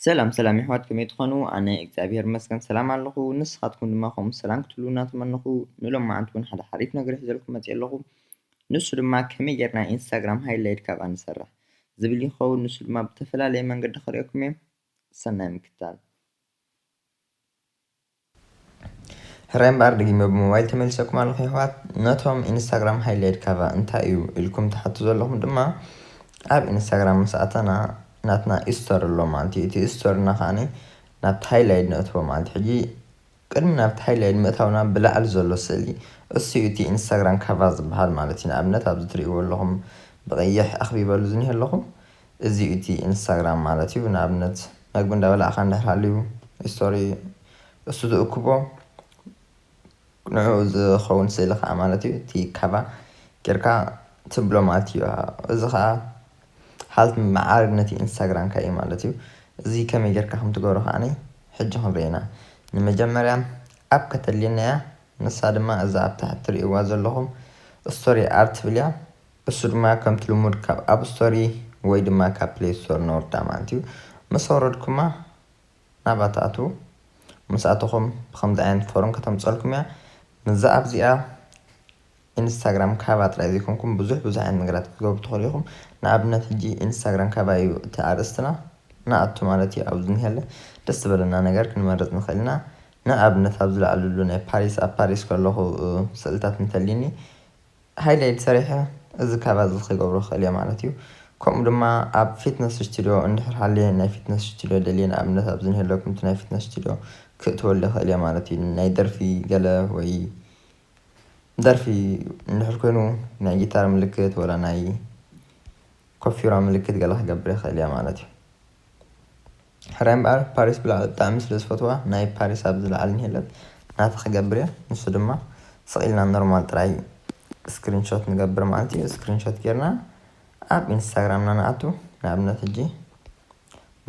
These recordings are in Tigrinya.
ሰላም ሰላም የሕዋት፣ ከመይ ትኾኑ? ኣነ እግዚኣብሔር ይመስገን ሰላም ኣለኹ። ንስኻትኩም ድማ ከምኡ ሰላም ክትብሉ እናተመነኹ፣ ንሎማዓንቲ እውን ሓደ ሓሪፍ ነገር ሒዘልኩም መፅእ ኣለኹ። ንሱ ድማ ከመይ ጌርና ኢንስታግራም ሃይላይት ካብኣ ንሰርሕ ዝብል ይኸውን። ንሱ ድማ ብተፈላለየ መንገዲ ክርእየኩም እየ። ሰናይ ምክታል። ሕራይ እምበኣር፣ ደጊመ ብሞባይል ተመሊሰኩም ኣለኹ የሕዋት። ነቶም ኢንስታግራም ሃይላይት ካቫ እንታይ እዩ ኢልኩም ትሓቱ ዘለኹም ድማ፣ ኣብ ኢንስታግራም ምስ ኣተና ናትና ኢስቶር ኣሎ ማለት እዩ። እቲ ኢስቶርና ከዓኒ ናብቲ ሃይላይት ነእትዎ ማለት እዩ። ሕጂ ቅድሚ ናብቲ ሃይላይት ምእታውና ብላዕሊ ዘሎ ስእሊ እሱ እዩ እቲ ኢንስታግራም ካቫ ዝበሃል ማለት እዩ። ንኣብነት ኣብዚ ትርእይዎ ኣለኹም ብቐይሕ ኣኽቢበሉ ዝኒሀ ኣለኹም፣ እዚ እዩ እቲ ኢንስታግራም ማለት እዩ። ንኣብነት መግቢ እንዳበላዕካ እንድሕር ሃልዩ ስቶሪ እሱ ዝእክቦ ንዕኡ ዝኸውን ስእሊ ከዓ ማለት እዩ። እቲ ካቫ ጌርካ ትብሎ ማለት እዩ። እዚ ከዓ ሃልት መዓርግ ነቲ ኢንስታግራምካ እዩ ማለት እዩ። እዚ ከመይ ጌርካ ከም ትገብሮ ከዓኒ ሕጂ ክንርኢ ኢና። ንመጀመርያ ኣፕ ከተድልየና እያ። ንሳ ድማ እዛ ኣብ ታሕቲ ትርእይዋ ዘለኹም ስቶሪ ኣርት ትብል እያ። እሱ ድማ ከምቲ ልሙድ ካብ ኣፕ ስቶሪ ወይ ድማ ካብ ፕሌይ ስቶር ነወርዳ ማለት እዩ። ምስ ኣውረድኩማ ናብኣ ትኣትዉ። ምስ ኣተኹም ብኸምዚ ዓይነት ፎርም ከተምፀልኩም እያ። ነዛ ኣብዚኣ ኢንስታግራም ካቫ ጥራይ ዘይኮንኩም ብዙሕ ብዙሕ ዓይነት ነገራት ክትገብሩ ትኽእሉ ኢኹም። ንኣብነት ሕጂ ኢንስታግራም ካቫ እዩ እቲ ኣርእስትና። ንኣቱ ማለት እዩ። ኣብዚ እንሄለ ደስ ዝበለና ነገር ክንመርፅ ንኽእል ኢና። ንኣብነት ኣብዚ ላዕሊ ዘሎ ናይ ፓሪስ፣ ኣብ ፓሪስ ከለኹ፣ እ፣ ስእልታት እንተልዩኒ ሃይላይት ሰሪሐ እዚ ካቫ እዚ ክገብሮ ክእል እየ ማለት እዩ። ከምኡ ድማ ኣብ ፊትነስ ስቱዲዮ እንድሕር ሃልየ ናይ ፊትነስ ስቱዲዮ ደልየ ንኣብነት ኣብዚ እንሄለኩም እቲ ናይ ፊትነስ ስቱዲዮ ክእትወሉ ይኽእል እየ ማለት እዩ። ናይ ደርፊ ገለ ወይ ደርፊ እንድሕር ኮይኑ ናይ ጊታር ምልክት ወላ ናይ ኮፊራ ምልክት ገለ ክገብር ይኽእል እየ ማለት እዩ። ሕራይ እምበኣር ፓሪስ ብላዕሊ ብጣዕሚ ስለ ዝፈትዋ ናይ ፓሪስ ኣብ ዝለዓል እንሄለት ናተ ክገብር እየ። ንሱ ድማ ስቕ ኢልና ኖርማል ጥራይ ስክሪንሾት ንገብር ማለት እዩ። ስክሪንሾት ጌርና ኣብ ኢንስታግራምና ንኣቱ። ንኣብነት ሕጂ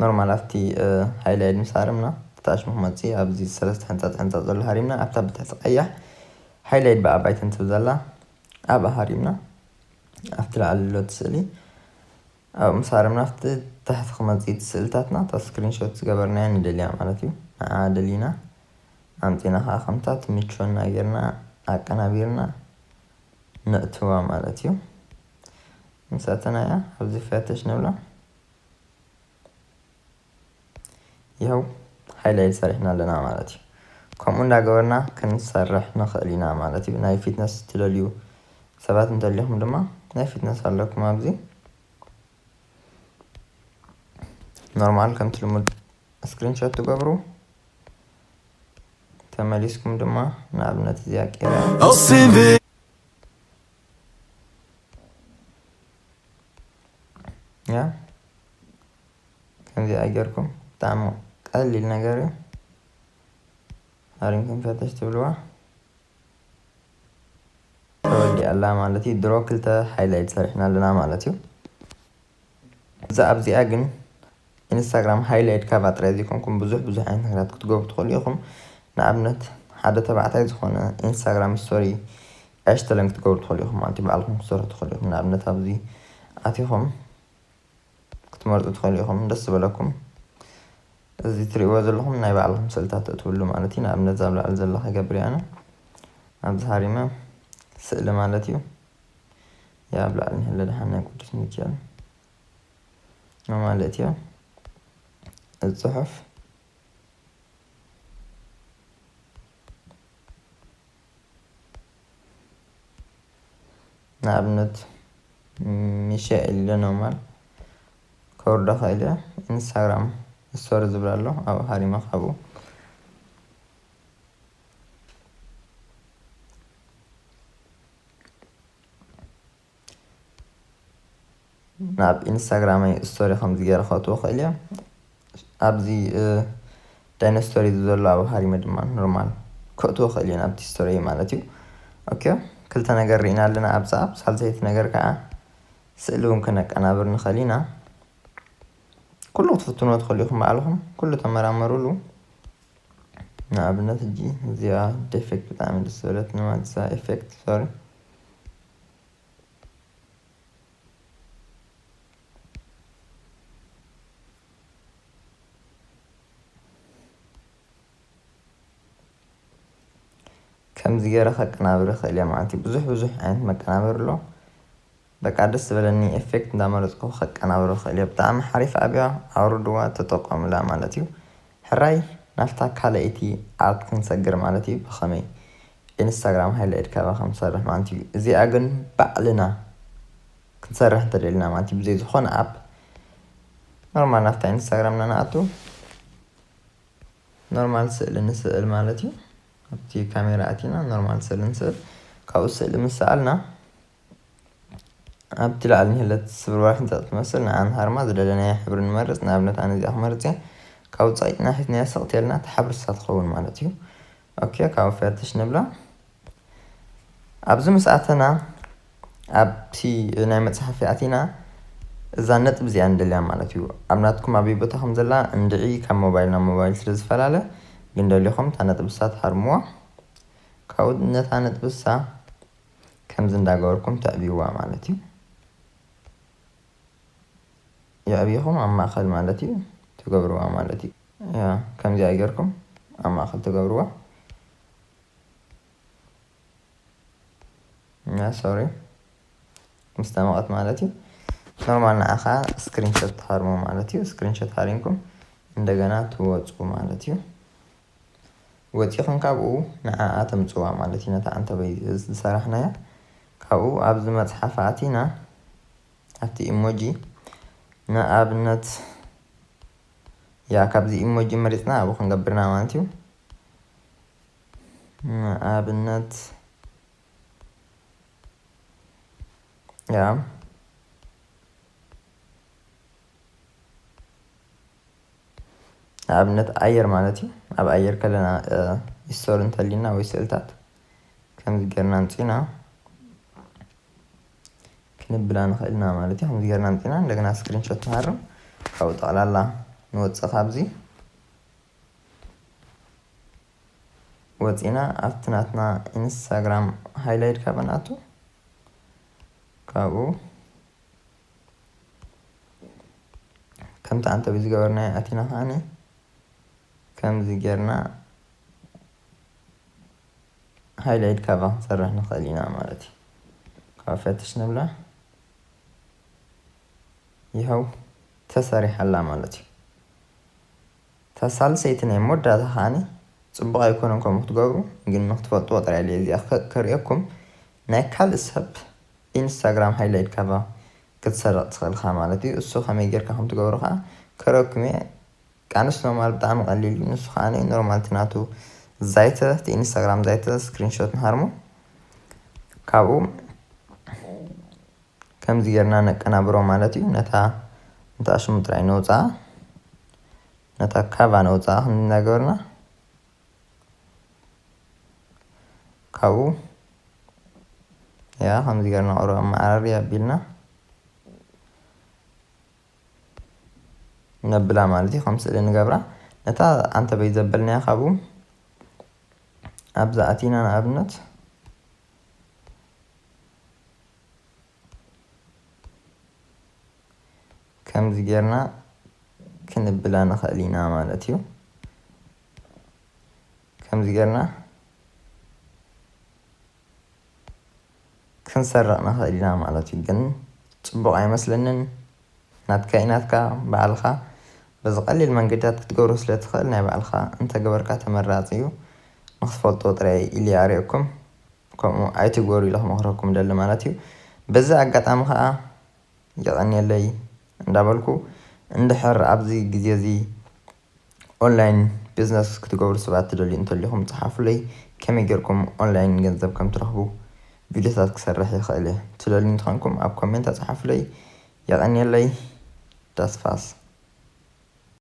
ኖርማል ኣብቲ፣ እ፣ ሃይላይት ምስ ሃረምና ታች ንክመፅእ ኣብዚ ሰለስተ ሕንፃፅ ሕንፃፅ ዘሎ ሃሪምና ኣብታ ብትሕቲ ቀያሕ ሃይላይት ብኣባይተን ትብል ዘላ ኣብኣ ሃሪምና ኣብቲ ላዕሊ ዘሎ እቲ ስእሊ ኣብኡ ምስ ሃረምና ኣብቲ ታሕቲ ክመፅእ እቲ ስእልታትና እታ ስክሪንሾት ዝገበርናያ ንደልያ ማለት እዩ። ንዓ ደሊና ኣምፂና ከዓ ከምታ ትምችወና ጌርና ኣቀናቢርና ነእትዋ ማለት እዩ። ምስ ኣተናያ ኣብዚ ፈተሽ ንብላ። ይኸው ሃይላይት ሰሪሕና ኣለና ማለት እዩ። ከምኡ እንዳገበርና ክንሰርሕ ንኽእል ኢና ማለት እዩ። ናይ ፊትነስ ትደልዩ ሰባት እንተሊኹም ድማ ናይ ፊትነስ ኣለኩም ኣብዚ። ኖርማል ከምቲ ልሙድ ስክሪንሾት ትገብሩ። ተመሊስኩም ድማ ንኣብነት እዚኣ ቀይረ ያ ከምዚኣ ጌርኩም ብጣዕሚ ቀሊል ነገር እዩ። ሃሪምኩም ፈተሽ ትብልዋ ተወዲኣ ኣላ ማለት እዩ። ድሮ ክልተ ሃይላይት ሰሪሕና ኣለና ማለት እዩ። እዛ ኣብዚኣ ግን ኢንስታግራም ሃይላይት ካቫ ጥራይ ዘይኮንኩም ብዙሕ ብዙሕ ዓይነት ነገራት ክትገብሩ ትኽእሉ ኢኹም። ንኣብነት ሓደ ተባዕታይ ዝኾነ ኢንስታግራም ስቶሪ ኤሽተለን ክትገብሩ ትኽእሉ ኢኹም ማለት እዩ። ባዕልኹም ክትሰርሑ ትኽእሉ ኢኹም። ንኣብነት ኣብዚ ኣቲኹም ክትመርፁ ትኽእሉ ኢኹም ደስ ዝበለኩም። እዚ ትርእይዎ ዘለኹም ናይ ባዕልኹም ስእልታት ተእትውሉ ማለት እዩ። ንኣብነት እዛ ኣብ ላዕሊ ዘላ ክገብር እየ ኣነ። ኣብዚ ሃሪመ ስእሊ ማለት እዩ። ያ ኣብ ላዕሊ ንህለ ደሓን ናይ ቅዱስ ሚካኤል ነው ማለት እዩ። እዚ ጽሑፍ ንኣብነት ሚሻኤል ኢለ ኖርማል ከውርዶ ኽእል እየ። ኢንስታግራም ስቶሪ ዝብል ኣሎ፣ ኣብኡ ሃሪመ ካብኡ ናብ ኢንስታግራመይ ስቶሪ ከምዚ ገይረ ከእትዎ ኽእል እየ። ኣብዚ ዳይኖ ስቶሪ ዘሎ ኣብ ሃሪመ ድማ ኖርማል ከእትዎ ኽእል እየ ናብቲ ስቶሪ ማለት እዩ። ኦኬ፣ ክልተ ነገር ርኢና ኣለና ኣብዚ ኣብ ሳልሰይቲ ነገር ከዓ ስእሊ እውን ክነቀናብር ንኽእል ኢና። ኩሉ ክትፍትኖ ትኽእሉ ኢኹም ባዕልኹም፣ ኩሉ ተመራመሩሉ። ንኣብነት ሕጂ እዚኣ ዴፌክት ብጣዕሚ ደስ ዝበለትኒ ማለት እዛ ኤፌክት ሶሪ። ከምዚ ገይረ ከቀናብር ይኽእል እየ ማለት እዩ። ብዙሕ ብዙሕ ዓይነት መቀናበር ኣሎ። በቃ ደስ ዝበለኒ ኤፌክት እንዳመረፅኩ ከቀናብር ይኽእል እየ። ብጣዕሚ ሓሪፍ ኣብያ፣ ኣውርድዋ፣ ተጠቀሙላ ማለት እዩ። ሕራይ ናብታ ካልኣይቲ ኣፕ ክንሰግር ማለት እዩ። ብኸመይ ኢንስታግራም ሃይላይት ካባ ከም ትሰርሕ ማለት እዩ። እዚኣ ግን ባዕልና ክንሰርሕ እንተደሊና ማለት እዩ። ብዘይ ዝኾነ ኣፕ ኖርማል ናብታ ኢንስታግራምና ንኣቱ። ኖርማል ስእሊ ንስእል ማለት እዩ። ኣብቲ ካሜራ ኣቲና ኖርማል ስእሊ ንስእል። ካብኡ ስእሊ ምስ ሰኣልና ኣብቲ ላዕሊ ንህለት ስብርባር ሕንፃ ትመስል ንዓ ንሃርማ ዝደለናዮ ሕብሪ ንመርፅ። ንኣብነት ኣነ እዚኣ ክመርፅ እየ። ካብኡ ፀቂጥና ሒዝናያ ስቕ ተልና እታ ሕብሪ ንሳ ትኸውን ማለት እዩ። ኦኬ፣ ካብኡ ፈትሽ ንብላ። ኣብዚ ምስ ኣተና ኣብቲ ናይ መፅሓፍ ኣቲና እዛ ነጥቢ እዚኣ ንደልያ ማለት እዩ። ኣብ ናትኩም ኣበይ ቦታ ከም ዘላ እንድዒ ካብ ሞባይል ናብ ሞባይል ስለ ዝፈላለ ግን ደሊኹም እታ ነጥቢ ንሳ ትሃርምዋ። ካብኡ ነታ ነጥቢ ንሳ ከምዚ እንዳገበርኩም ተዕብይዋ ማለት እዩ። የዕብይኹም ኣብ ማእኸል ማለት እዩ ትገብርዋ ማለት እዩ። ያ ከምዚኣ ጌርኩም ኣብ ማእኸል ትገብርዋ። ያ ሶሪ ምስ ተመቐት ማለት እዩ። ኖርማል ንዓኻ ስክሪንሾት ትሃርሞ ማለት እዩ። ስክሪንሾት ሃሪምኩም እንደገና ትወፁ ማለት እዩ። ወፂኹም ካብኡ ንዓኣ ተምፅዋ ማለት እዩ። ነታ ዓንተበይ ዝሰራሕናያ ካብኡ ኣብዚ መፅሓፍ ኣቲና ኣብቲ ኢሞጂ ንኣብነት ያ ካብዚ ኢሞጂ መሪፅና ኣብኡ ክንገብርና ማለት እዩ። ንኣብነት ያ ንኣብነት ኣየር ማለት እዩ። ኣብ ኣየር ከለና ሂስቶሪ እንተሊና ወይ ስእልታት ከምዚ ጌርና ኣምፂና ክንብላ ንኽእል ኢና ማለት እዩ። ከምዚ ጌርና ኣምፂና እንደገና ስክሪንሾት ንሃርም። ካብኡ ጠቕላላ ንወፅእ ካብዚ ወፂና ኣብቲ ናትና ኢንስታግራም ሃይላይት ካብ ንኣቱ ካብኡ ከምቲ ኣንተቢ ዝገበርናዮ ኣቲና ከዓኒ ከምዚ ጌርና ሃይላይት ካባ ክንሰርሕ ንኽእል ኢና ማለት እዩ። ካብ ፈትሽ ንብላ ይኸው ተሰሪሓላ ማለት እዩ። እታ ሳልሰይቲ ናይ መወዳእታ ከዓኒ ፅቡቕ ኣይኮነን ከምኡ ክትገብሩ፣ ግን ንክትፈልጥዎ ጥራይ ኢለ እዚኣ ከ- ከርእየኩም። ናይ ካልእ ሰብ ኢንስታግራም ሃይላይት ካባ ክትሰርቕ ትኽእል ኢኻ ማለት እዩ። እሱ ከመይ ጌርካ ከም ትገብሩ ከዓ ከርእየኩም እየ። ቃንስ ኖርማል ብጣዕሚ ቀሊል እዩ። ንሱ ከዓ ኖርማል እቲ ናቱ ዛይተ፣ እቲ ኢንስታግራም ዛይተ ስክሪንሾት ንሃርሞ ካብኡ ከምዚ ጌርና ነቀናብሮ ማለት እዩ። ነታ ነታ ሽሙ ጥራይ ነውፅኣ፣ ነታ ካባ ነውፅኣ ክንዲ እናገበርና ካብኡ ያ ከምዚ ጌርና ቁሩብ ኣመዓራሪ ኣቢልና ነብላ ማለት እዩ። ከም ስእሊ ንገብራ ነታ ኣንተ በይ ዘበልናያ ካብኡ ኣብዛ ኣቲና ንኣብነት ከምዚ ጌርና ክንብላ ንኽእል ኢና ማለት እዩ። ከምዚ ጌርና ክንሰርቕ ንኽእል ኢና ማለት እዩ። ግን ፅቡቕ ኣይመስለንን። ናትካ እዩ ናትካ ባዕልኻ በዚ ቀሊል መንገድታት ክትገብሮ ስለ ትኽእል ናይ ባዕልኻ እንተገበርካ ተመራፂ እዩ። ንክትፈልጦ ጥራይ ኢለ ኣርእየኩም። ከምኡ ኣይትግበሩ ኢለ ክመኽረኩም ደሊ ማለት እዩ። በዚ ኣጋጣሚ ከዓ የቐንየለይ እንዳበልኩ እንድሕር ኣብዚ ግዜ እዚ ኦንላይን ቢዝነስ ክትገብሩ ሰባት ትደልዩ እንተሊኹም ፀሓፉለይ። ከመይ ጌርኩም ኦንላይን ገንዘብ ከም ትረኽቡ ቪድዮታት ክሰርሕ ይኽእል እየ ትደልዩ እንተኾንኩም ኣብ ኮሜንት ኣፀሓፉለይ። የቐንየለይ። ዳስፋስ